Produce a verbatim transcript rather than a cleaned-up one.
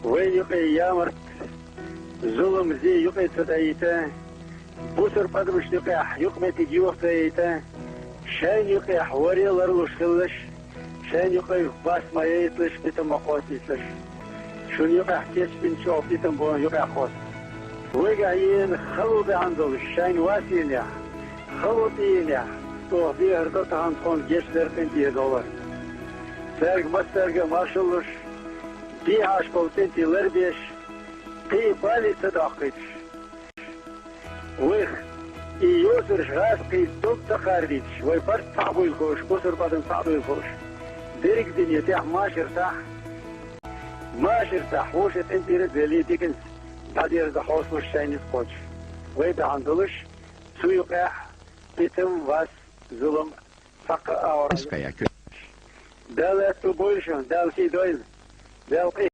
Вайна юкъе ямарт, зулам, зе юкъе ца дайта, бусалба адамашта юкъехь юкъаметтиг йохийта, шайна юкъехь варе ларлуш хилалаш, шайна юкъе вас ма яйталаш, питам ма кхоссийталаш. Шуна юкъехь кечбина чӀогӀа питам бу юкъехь кхосса. Вайгахь йина хало бахьана долуш, шайна вас йинехь, хало тӀееанехь, оха дехар до тахана тхуна гечдар, къинтӀера довлар. Цаьрга массаьрга а маршалла луш, дехьаш болу къинтӀера ларбеш, кхин а бале ца доккхуьйтуш. Вайх и йосарш гӀазкхий дог ца кхардийтуш, вай барт цхьаъ буйла хууш, бусалба адам цхьаъ буйла хууш, дерриг а дуьне тӀехь машар сахь, машар сахь вовшийн къинтӀера а велий, диканца дӀадерза хьовсалуш шайна ницкъ кхочуш. Вай бахьана долуш, цу юкъехь питам, вас, зулам цхьаккха а агӀор. Дала аьтту бойла шуна, Дала сий дойла, Дала къи